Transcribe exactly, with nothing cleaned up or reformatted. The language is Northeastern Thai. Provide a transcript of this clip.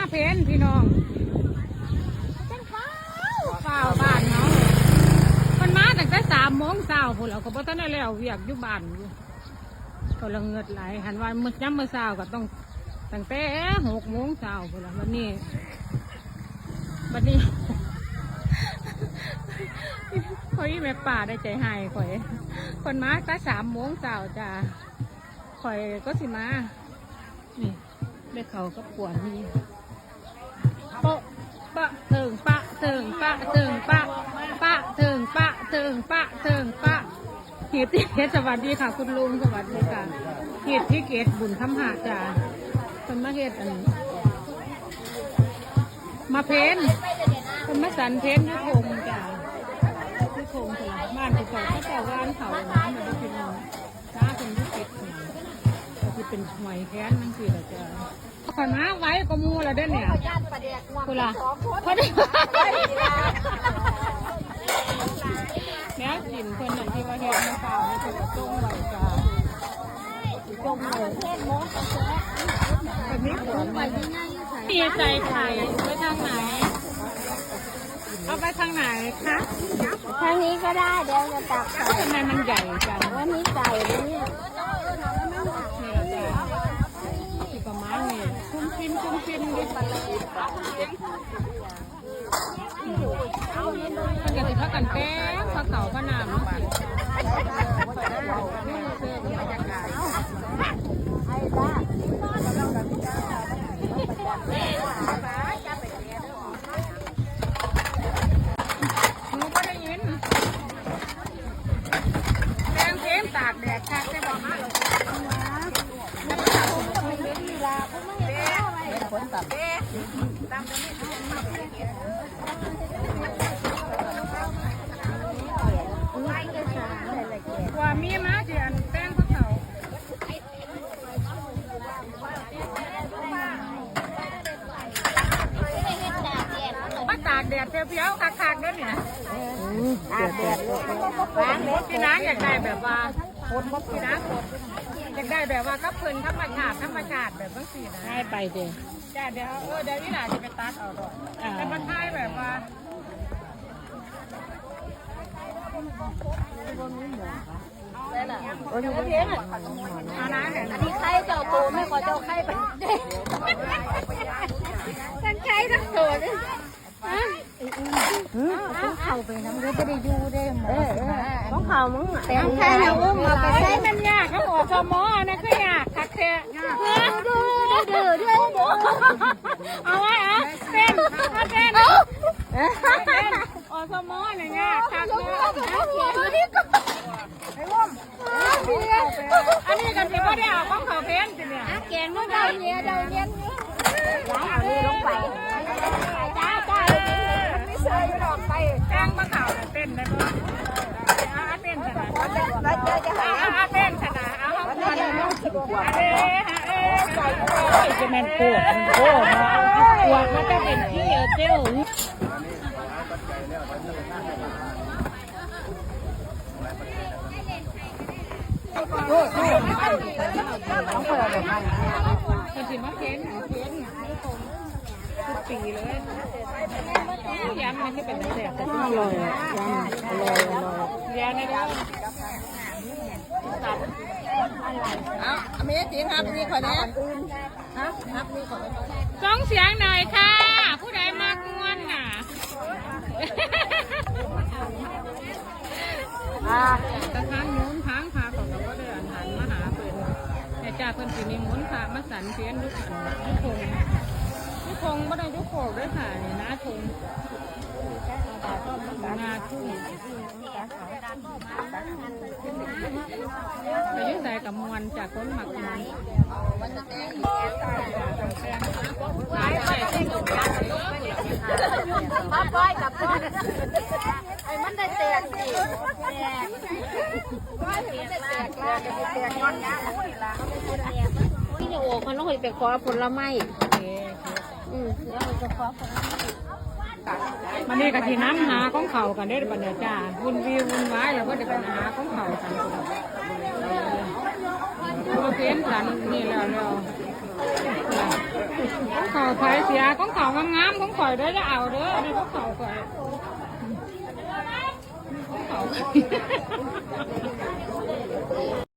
เพนพี่น้อง จังฟ้าวฟ้าวบ้านเฮา มันมาตั้งแต่สามโมงเช้าพู้นแหล้ว ก็บ่ทันได้แล้วเวียกอยู่บ้านอยู่ ก็ละเงิดหลาย หันว่ามื้อยามมื้อเช้าก็ต้องตั้งแต่หกโมงเช้าพู้นแหล้ว บัดนี้ บัดนี้ เฮ้ย แม่ป้าได้ใจหายข่อย เพิ่นมาแต่สามโมงเช้าจ้า ข่อยก็สิมา นี่ ได้เข้ากับกวนนี่ โปะ ปะเถิงปะเถิงปะเถิงปะ ปะเถิงปะเถิงปะเถิงปะ เฮ็ดที่เฮ็ด สวัสดีค่ะคุณลุง สวัสดีค่ะ เฮ็ดที่เกตบุญคำหาจ้า เพิ่นมาเฮ็ดอัน มาเพน เพิ่นมาสันเพนอยู่ทงจ้า อยู่ทงจ้า บ้านที่เขา เขาเจ้าบ้านเขานะ มันได้พี่น้อง น้าเพิ่นอยู่ติดนี่ ก็สิเป็นห้วยแคนจังซี่ล่ะจ้า ข่อยมาไวกว่าหมู่แล้วเด้อเนี่ย พุ้นล่ะ พอดี แนวกินเพิ่นนั่นที่ว่าเฮ็ดมาฝากนี่เพิ่นก็ส่งไว้จ้า ส่งไว้ แบบนี้ของไว้ที่ไหน มีใส่ไข่ไว้ทางไหน เอาไปทางไหนคะ ทางนี้ก็ได้ เดี๋ยวจะตักใส่ ทำไมมันใหญ่จัง วันนี้ใส่เลยเนี่ย นี่แหละจ้ะ ประมาณนี้ คุ้มฟิน คุ้มฟินดิ มันก็สิพากันแป้ง พาเขาพาน้ำเนาะ หนูก็ได้ยิน แดงเทมตากแดดค่ะ แต่บอกมาแล้ว ว่ามีมาที่อันแป้งพวกเขา มาตากแดดเพียวๆคักๆเด้อเนี่ย ตากแดด พี่นางอยากได้แบบว่า พี่นางอยากได้แบบว่ากับเพิ่นธรรมชาติ ธรรมชาติแบบจังซี่นะ ให้ไปเด้อ จ้ะ เดี๋ยว เออ เดี๋ยวอีหลาจะไปตัดเอาดอก อ่า แต่มาถ่ายแบบว่า โอ้ย อันนี้ไข่เจ้าโต ไม่ขอเจ้าไข่ไป ทั้งไข่ทั้งโตเลย หือ เอาเข้าไปนำ เดี๋ยวจะได้อยู่ได้หมอ เออ เออ ของเขามึงอะ แต่งไข่แล้วอุ้มเอาไปใส่ มันยากครับ อสม อันนั้นคือยากคักแท้ เด้อ เด้อ เด้อ เด้อ เอาไว้ เอาเต้น เอาเต้น เต้น อสม เนี่ยยากคักเลย อันนี้กันที่บ่ได้เอาของเขาเพนสิเนี่ย แกงมันได้เนี่ย ได้เย็นอยู่ เอานี่ลงไป จ้า จ้า ไม่ใช่หรอก ไป แกงมะขามน่ะเต้นได้บ่ เอาเต้นชนะ เอาเต้นชนะ เอา จะแม่นโคตร โอ้โห ปวดมันจะเป็นขี้เอวเตี้ยว มันสิมาเพ้นเพ้นทุกปีเลย ยำมันจะเป็นแสบแต่ อร่อยอะ ยำอร่อย อร่อย ยำนี่ก็ เอา มีจริงครับ มีขอแนะ ส่งเสียงหน่อยค่ะ ผู้ใดมักม่วนน่ะ อ่า แต่ทางโน้นทางพาเขาก็บ่ได้หันมาหาเพิ่น แต่จ้าเพิ่นสินิมนต์พระมาสันเพียนอยู่อันอยู่ทง อยู่ทงบ่ได้อยู่โคกเด้อค่ะ นี่นาทง นาทุ่ง ไปอยู่ไสกับม่วนจ้ะ คนมักม่วน มาปล่อยกับปล่อย ไอ้มันได้แตกสิ แตก ปล่อยให้มันได้แตกลา แตกย้อนงานนี่ล่ะ ที่จะโอ้คนต้องไปขอผลไม้ อืม แล้วมันจะขอผลไม้ มันนี่ก็สินำหาของเขากันเด้อบัดนี้จ้า วุ่นวีวุ่นวายแล้วก็จะไปหาของเขากัน มาเพี้ยนกันนี่แล้วแล้ว ของเขาไผเสีย ของเขางามๆ ของข่อยเด้อ จะเอาเด้อ อันนี้ของเขาข่อย ของเขา